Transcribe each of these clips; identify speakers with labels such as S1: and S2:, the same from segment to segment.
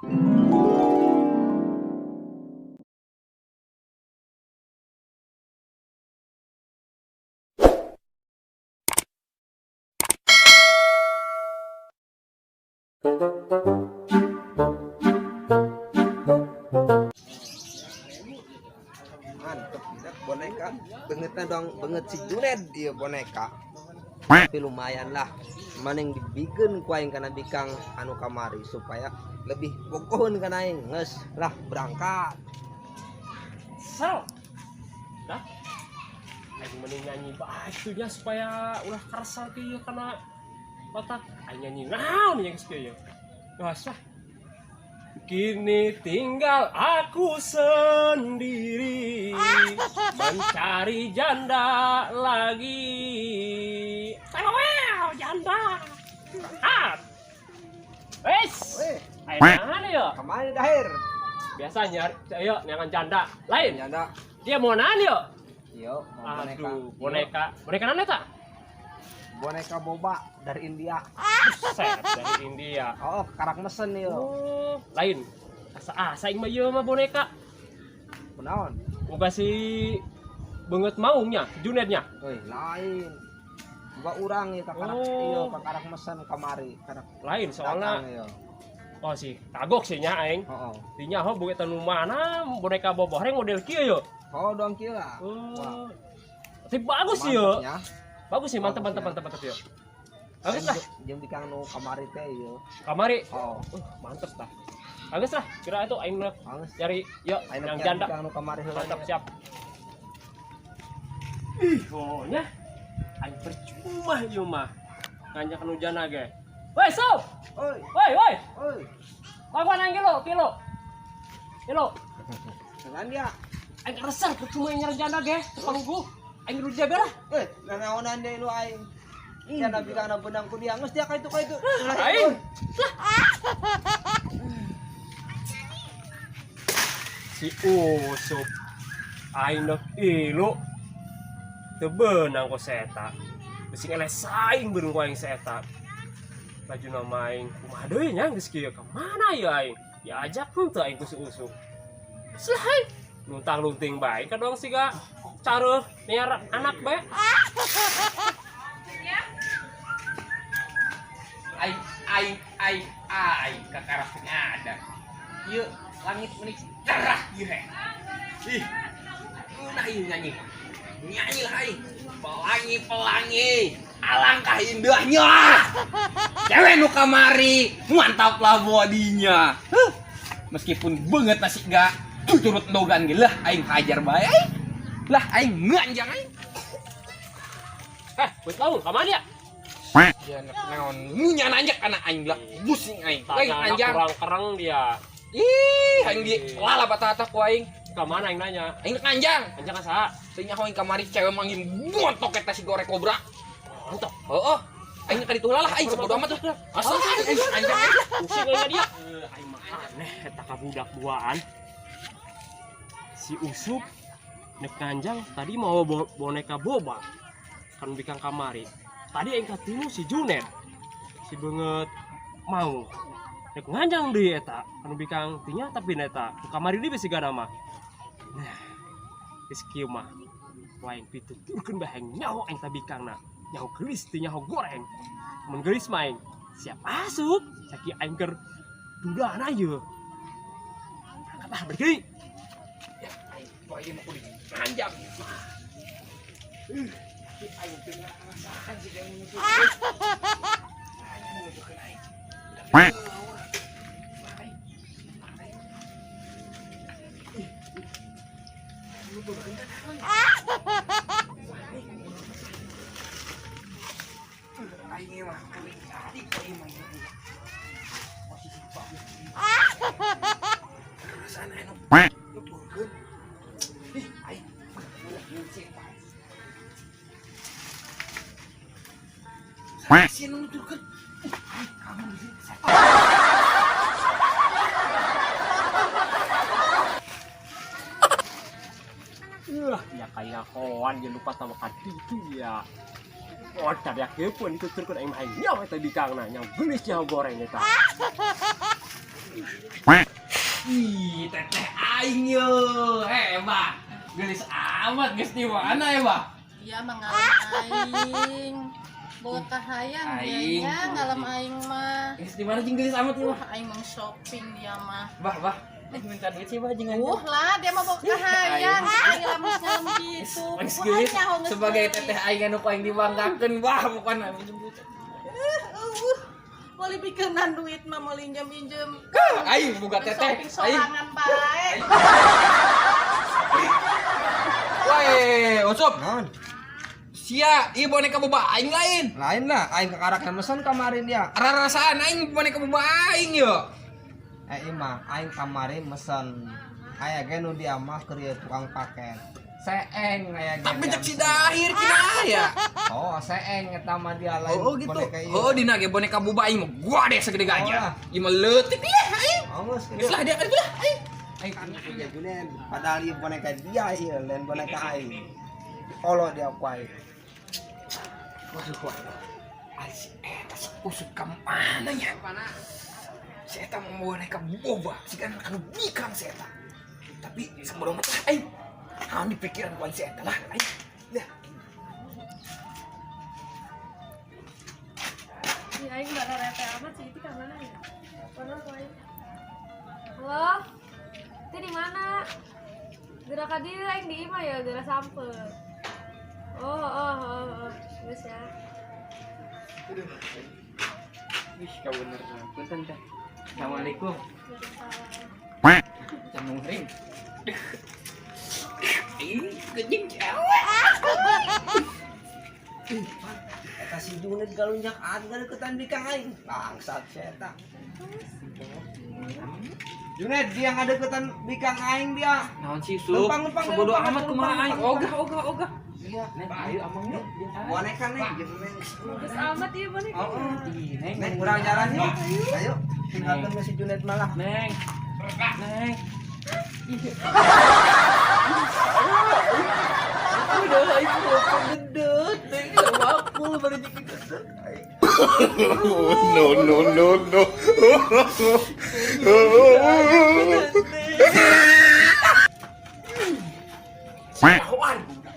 S1: Mantep ya, boneka beungeutna dong, beungeut si Juned ieu boneka. Tapi lumayan lah, mending dibikeun ku aing kana bikang anu kamari supaya lebih bogoheun kana aing. Geus lah, berangkat.
S2: Sel. Dah. Aing mending nyanyi bae nya supaya ulah karesal kieu kana otak. Aing nyanyi naon nya geus kieu. Geus lah. Kini tinggal aku sendiri mencari janda lagi. Wow, janda. Ah. Wes.
S1: Weh,
S2: Ayo mana ya?
S1: Kemana dahir?
S2: Biasanya, ayo neangan janda. Lain.
S1: Janda.
S2: Dia mau naan yo?
S1: Yo, mau boneka.
S2: Aduh, boneka. Boneka mana tak?
S1: Boneka boba dari India.
S2: Buset, dari India.
S1: Oh, karak mesen yo.
S2: Oh, lain. Asa asa aing mah ieu mah boneka.
S1: Kunaon?
S2: Boga si beungeut maungnya, Junednya.
S1: Euy, lain. Boga urang ya kakarak
S2: Oh.
S1: iyo kakarak mesen kamari, karak
S2: Lain soalnya
S1: datang yo.
S2: Oh sih, kagok sih nya aing.
S1: Heeh.
S2: Dinya ho boga nu mana boneka boboh model kieu yo.
S1: Oh, dong kieu lah.
S2: Oh. Tapi bagus sih yo.
S1: Mantap ya.
S2: Bagus sih, mantep
S1: Bagus
S2: mantep
S1: ya.
S2: Mantep mantep yo. Bagus lah,
S1: Jeung bikang nu kamari teh yo.
S2: Kamari.
S1: Oh,
S2: Mantep lah. Bagus lah, kira itu aing mah
S1: bagus.
S2: Cari yo
S1: Aing
S2: yang
S1: nyari
S2: janda.
S1: bikang nu kamari heula.
S2: Mantap, siap. Ih, pokoknya aing percuma ieu mah. Nganjak nu jana ge. Woi, sob.
S1: Oi,
S2: Woi, woi.
S1: Oi.
S2: Lakukan aing kilo, kilo. Kilo.
S1: Dengan dia.
S2: Aing resah percuma nyari janda ge. Tepang gua. Aing nu jaga lah.
S1: Eh, nanaonan deui lu aing. Janda bikang na benang ku dia. Geus dia ka itu ka itu.
S2: Aing. Si Usup. Aing dek ilu. Teu beunang ku si eta. Bisi eleh saing beurung ku aing si eta. Laju nama aing kumaha deui nya geus kieu, ka mana ieu aing? Diajak henteu aing ku si Usup. Selai luntang lunting bae kadang siga careuh niar anak bae.
S3: Ai ai ai ai kakara ada. Ieu langit menik cerah ieu he. Ih. Nah, ieu nyanyi. Nyanyi lah aing. Pelangi pelangi, alangkah indahnya. Cewek nu kamari, mantaplah bodinya. Huh. Meskipun banget nasi gak turut dogan ge lah aing hajar bae aing. Lah aing nganjang aing.
S2: Eh, buat laung ka mana ya?
S3: Ya naon munya nanjak anak aing lah pusing aing. Aing
S2: Tanya anak
S3: anjang.
S2: kurang kereng dia.
S3: Ih, aing di lala batata ku aing.
S2: Ka mana aing nanya?
S3: Aing rek nganjang.
S2: Anjang ka saha?
S3: Teu nyaho aing kamari cewek manggil montok eta si gorek kobra.
S2: Mantap.
S3: Heeh. Aing ka ditu lah aing sebodo amat lah. Asal aing anjang aing.
S2: Pusing aing dia. Aing mah aneh eta ka budak duaan. Si Usup nek nganjang tadi mau boneka boba kan bikang kamari. Tadi aing katimu si Junet. Si beungeut mau nek nganjang deui eta kan bikang tinya tapi eta kamari deui bisi gana mah. Nah, geus kieu mah lain pituturkeun bae aing nyaho aing ta bikangna. Nyaho geulis teu nyaho goreng. Mun geulis mah aing siap asup sakieu aing keur dudana ieu. Berangkat lah balik deui.
S3: Ya aing poe ieu mah kudu nganjang. Ih, aing teu ngarasakan sih kayak nuturkeun. Aing nuturkeun aing. Aing. Aing. Ih, nuturkeun kan aing. Aing mah kudu tadi poe mah ieu. Posisi bagus. Perasaan aing nuturkeun. Ih, aing ulah sih. Sih nuturkeun. Aing kabur sih.
S2: Wah, ya kayak kawan dia lupa sama itu ya. Oh, tadi aku pun itu turun aing mah nyawa eta bikangna, nyawa geulis nyawa goreng eta.
S3: Ih, teteh aing ye, hebat. Gelis amat geus di mana ya, Bah?
S4: Iya mah ngalem aing. Boga kahayang
S3: Aing.
S4: dia nya ngalem aing mah.
S3: Geus di mana jeung gelis amat ieu, Bah?
S4: Wah, aing mah shopping dia mah.
S3: Bah, bah. Aing minta duit sih, Bah, jeung aing.
S4: Lah dia mah boga kahayang, aing lamun ngalem gitu.
S3: Geus
S4: Wah,
S3: geulis
S4: nyaho geus
S3: sebagai
S4: geulis.
S3: teteh aing anu ku aing dibanggakeun, bah, bukan minjem duit.
S4: Mau dibikeunan duit mah mau injem-injem.
S3: Aing boga teteh.
S4: Shopping
S3: Aing.
S4: sorangan bae.
S3: Woi, Ucup.
S1: Naon?
S3: Sia, ieu boneka boba aing lain.
S1: Lain lah, aing kakarak mesen kemarin dia.
S3: Rarasaan aing boneka boba aing ye.
S1: Eh imah, aing kamari mesen. Aya ge nu dia mah keur ieu tukang paket. Seeng aya ge.
S3: Tapi
S1: dia
S3: cek si
S1: mesen.
S3: dahir kira aya.
S1: Oh, seeng eta mah dia lain
S3: Oh, gitu.
S1: boneka ieu.
S3: Oh, dina ge boneka boba aing mah gua deh segede
S1: Oh, lah.
S3: gajah. Ieu mah leutik lah aing.
S1: Oh, geus
S3: Geus lah dia kan lah aing.
S1: Aing punya Junen, padahal ieu boneka dia ieu, lain boneka aing. Olo dia ku aing.
S3: Waduh, waduh. Ai si eta si Usup ka mana ya? Si eta mau boneka boba, si kan anu bikang si eta. Tapi sabodo mah aing. Naon di pikiran ku aing si eta lah aing. Lah,
S5: Ih, aing nggak rete amat sih, itu ka mana ya? Mana ku aing? Halo? Itu di mana? Gerak ka dieu aing di imah ya, gerak sampe. Oh. Geus ya.
S3: Wih, kau bener. Punten teh. Assalamualaikum.
S5: Waalaikumsalam.
S3: Canggung ring. Ih, kejing cewek.
S1: Eta si Junet galunjak atuh ngadeukeutan bikang aing. Bangsat si eta. Junet dia ngadeukeutan bikang aing dia.
S3: Naon sih, Sup?
S1: Lempang, lempang,
S3: Sebodo
S1: lempang,
S3: amat
S1: lempang,
S3: kumaha aing.
S1: lempang,
S3: Ogah, ogah, ogah.
S1: Iya.
S3: Neng, ayo amang yuk.
S1: Boneka neng, jeung neng.
S5: Geus amat ieu boneka.
S1: Oh, oh.
S3: Ih, Neng.
S1: Neng kurang jalan yuk. Ayo, tinggalkan ke si Junet malah.
S2: Neng. Neng.
S3: Udah, aing gendut. Neng, sama aku baru jadi gendut. Aing.
S6: No, no, no, no.
S2: Tahuan budak.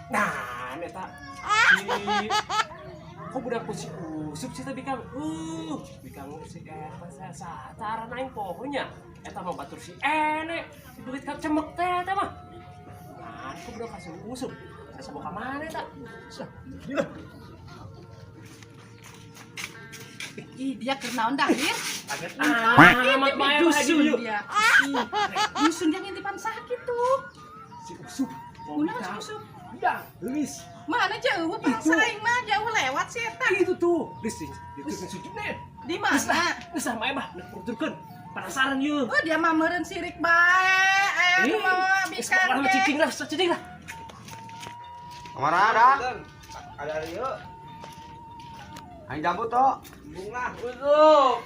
S2: Nah, eta si kok budak ku si Usup sih tadi bikang. Bikang si eta saya sacaran aing pohonya. Eta mah batur si ene, si duit ka cemek teh eta mah. Nah, kok budak ka si Usup. Saya saboga ka mana eta? Sah, gila.
S4: Ih, dia keur naon dahir?
S2: Amat bae
S4: Dusun
S2: mah
S4: dia. Ih, dusun dia ngintipan saha kitu.
S2: Si Usup.
S4: Kunaon si Usup?
S2: Udah, geus.
S4: Mana jauh bangsa aing mah jauh lewat si eta.
S2: Itu tuh, geus itu si Junet.
S4: Di mana?
S2: Geus ah mae mah, turunkeun. Penasaran yeuh.
S4: Oh, dia mah meureun sirik bae. Eh, mah
S2: Geus
S4: bikang
S2: pokokna mah
S4: ge.
S2: cicing lah, cicing lah.
S1: Kamana ada? Ada ieu. Aing jambut to. Embung lah.
S3: Usup.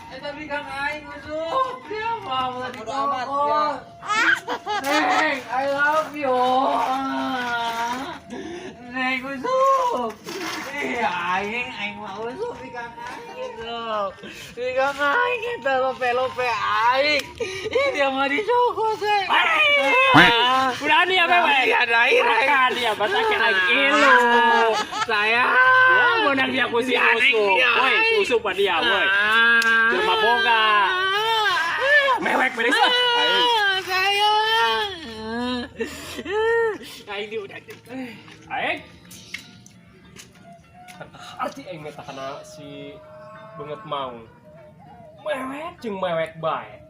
S3: Eta bikang aing Usup. Dia mah mau
S1: Bodo amat dia.
S3: Neng, I love you. Neng Usup. Iya, aing aing mah Usup bikang aing Usup. Bikang aing eta lope-lope aing. Ih, dia mah dicokot, Neng.
S2: Udah nih ya bebek.
S3: Iya, dair, aing.
S2: Makan dia batak aing ilu.
S3: Saya.
S2: Wah, menang dia ku si Usup. Woi, Usup pa dia, woi. Jelema boga. Mewek beres lah. Aing.
S3: Saya. Aing di udah.
S2: Aing. Arti aing meta kana si beungeut maung. Mewek jeung mewek bae.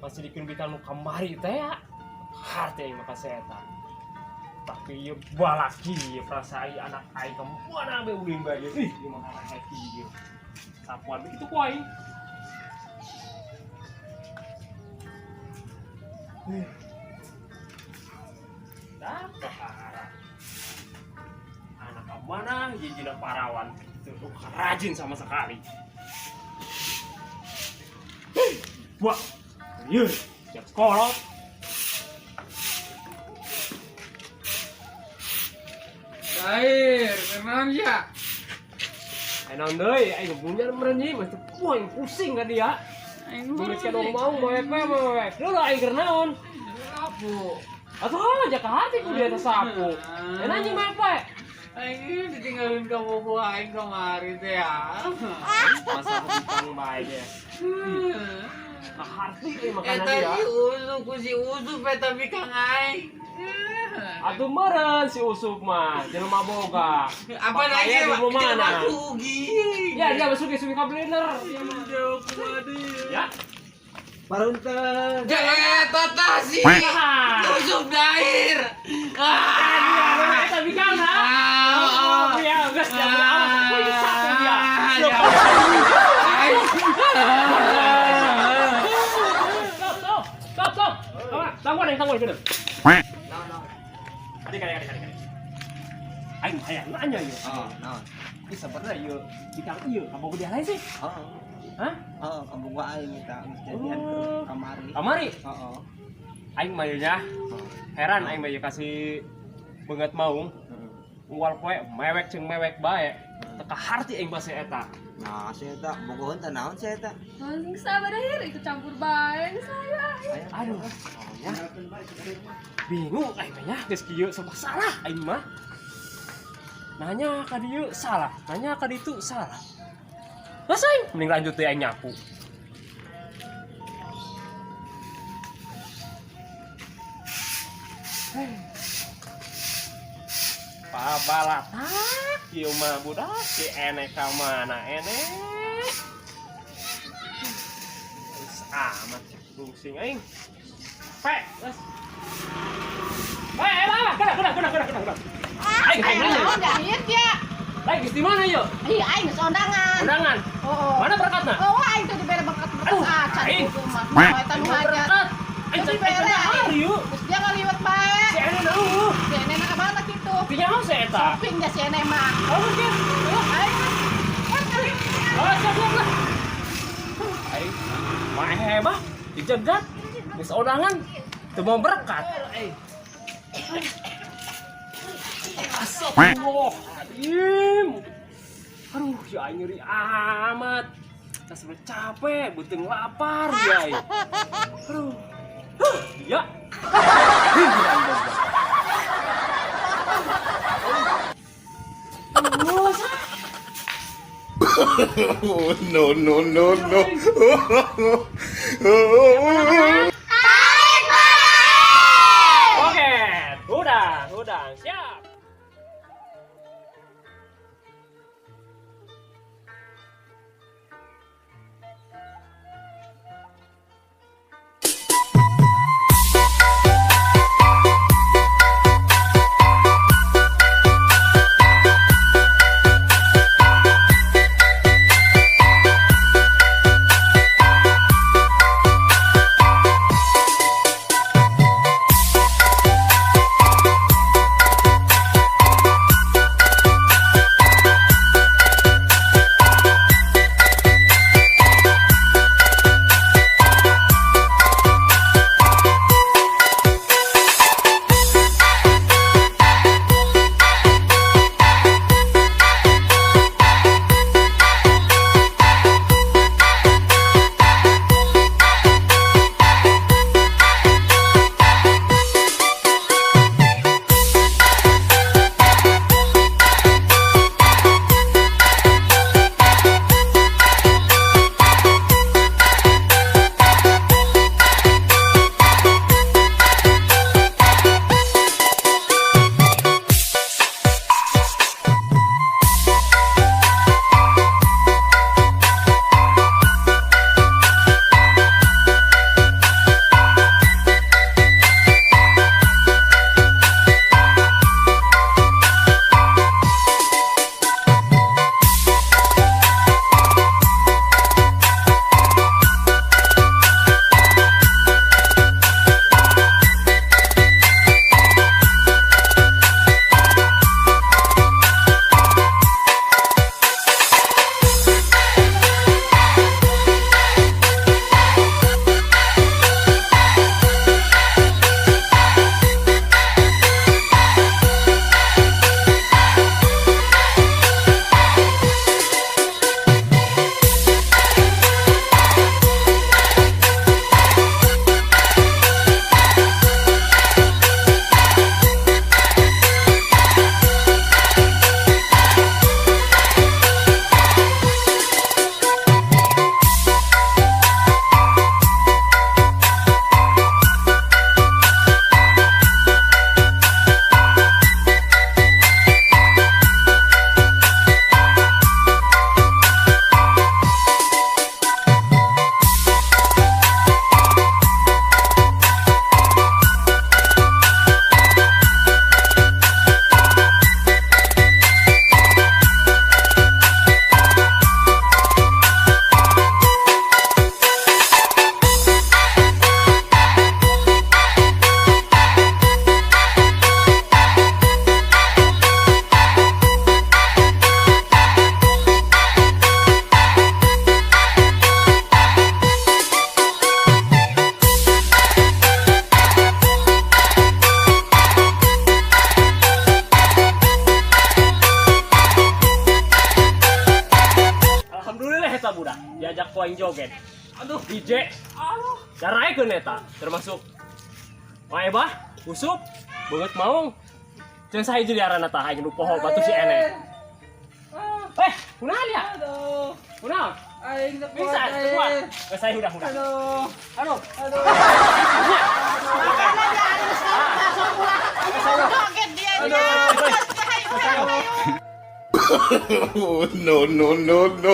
S2: Masih dikeun bikang nu kamari teh ya. Harti aing mah ka si eta. Tapi ieu balaki ieu perasaan ieu anak aing ka mana be ulin bae ieu. Ih, ieu mah anak ieu. Sapuan begitu ku aing. Dah, perkara. Anak ka mana jijina parawan itu rajin sama sekali. Wah, iya, siap kolot.
S3: Dair, kenapa ya?
S2: Ayo naon deui, aing punya meureun ieu, mah teu poing pusing ka dia. Beungeut ka dong mau mewek we mewek. Lu lah aing keur naon?
S3: Sapu.
S2: Atuh aja ke hati ku dia sapu. Dan anjing mewek we.
S3: Aing ditinggalin ka bobo aing kamari teh ya.
S2: Masa bikang bae ge. Kaharti euy makanan
S3: Eta
S2: dia.
S3: si Usup ku si Usup eta bikang aing.
S2: Atuh meureun si Usup mah, jelema boga.
S3: Apa lagi
S2: Pakaian di mana?
S3: Sugi.
S2: Ya dia masuk ke ka blender. Ya.
S1: Parunten.
S3: Jangan eta si Usup Dair.
S2: Ah, eta bikang ha.
S3: Ah,
S2: Oh, ya, geus dia awas aku ini sapu dia. Stop, stop. Stop, stop. Tangguan yang tangguan gitu. Adik, adik, adik, adik. Aing hayang nanya ieu.
S1: Oh, naon?
S2: Ih, sebenarnya ieu bikang ieu kabogo dia lain sih.
S1: Heeh.
S2: Hah?
S1: Heeh, kabogo aing eta geus jadian ke
S2: Oh.
S1: kamari.
S2: Kamari.
S1: Heeh.
S2: Aing mah ieu nya. Heran aing mah ieu kasih beungeut maung. Unggal poe mewek jeung mewek bae. Teka harti aing basa eta.
S1: Nah, si eta bogoheun teh naon si eta?
S5: Langsung sabar akhir ikut campur bae saya.
S2: Aduh. Ya. Bingung aing mah nya geus kieu serba salah aing mah. Nanya ka dieu salah, nanya ka ditu salah. Geus aing mending lanjut deui aing nyapu. Pabalatak ieu mah budak si enek ka mana enek. Geus amat rungsing aing. Pe, geus. Eh, lah, geura geura geura geura geura. Aing aing nanya.
S4: Naon dahir dia?
S2: Aing geus di mana yeuh?
S4: Ih, aing geus ondangan.
S2: Undangan.
S4: Oh.
S2: Mana berkatna?
S4: Oh, aing tuh dibere berkat-berkat
S2: Aduh,
S4: acan
S2: aing.
S4: kudu mah. Oh, eta nu hajat.
S2: Berkat. Aing
S4: Terus
S2: can
S4: dibere
S2: dahar
S4: aing.
S2: yeuh.
S4: Terus dia ngaliwet bae.
S2: Si Ene eueuh.
S4: Si Ene mah ka mana kitu?
S2: Pinyaho si eta.
S4: Shopping ya si Ene mah.
S2: Oh, geus. Ayo.
S4: Aing kan
S2: Oh, siap siap lah. Aing mah hebah dijegat geus ondangan teu mau berkat. Astagfirullahaladzim. Aduh, ya aing nyeri amat. Tas capek, beuteung lapar ya aing. Aduh. Huh, ya. Hih, aing boga. Aduh,
S6: Oh, no, no, no, no.
S2: Oke, udah, siap. Eta budak diajak ku aing joget. Aduh, DJ. Aduh, daraekeun eta termasuk Mae bah, Usup, beungeut maung. Jeung sahiji diarana tah, aing nu poho batu si Ene. Eh, kunaon ya?
S3: Aduh.
S2: Kunaon?
S3: Aing teu
S2: Bisa,
S3: kuat,
S2: kuat.
S3: aing.
S2: Eh, saya udah, udah.
S3: Aduh.
S2: Aduh.
S3: Aduh.
S4: Joget dia dia.
S6: Oh, no, no, no, no.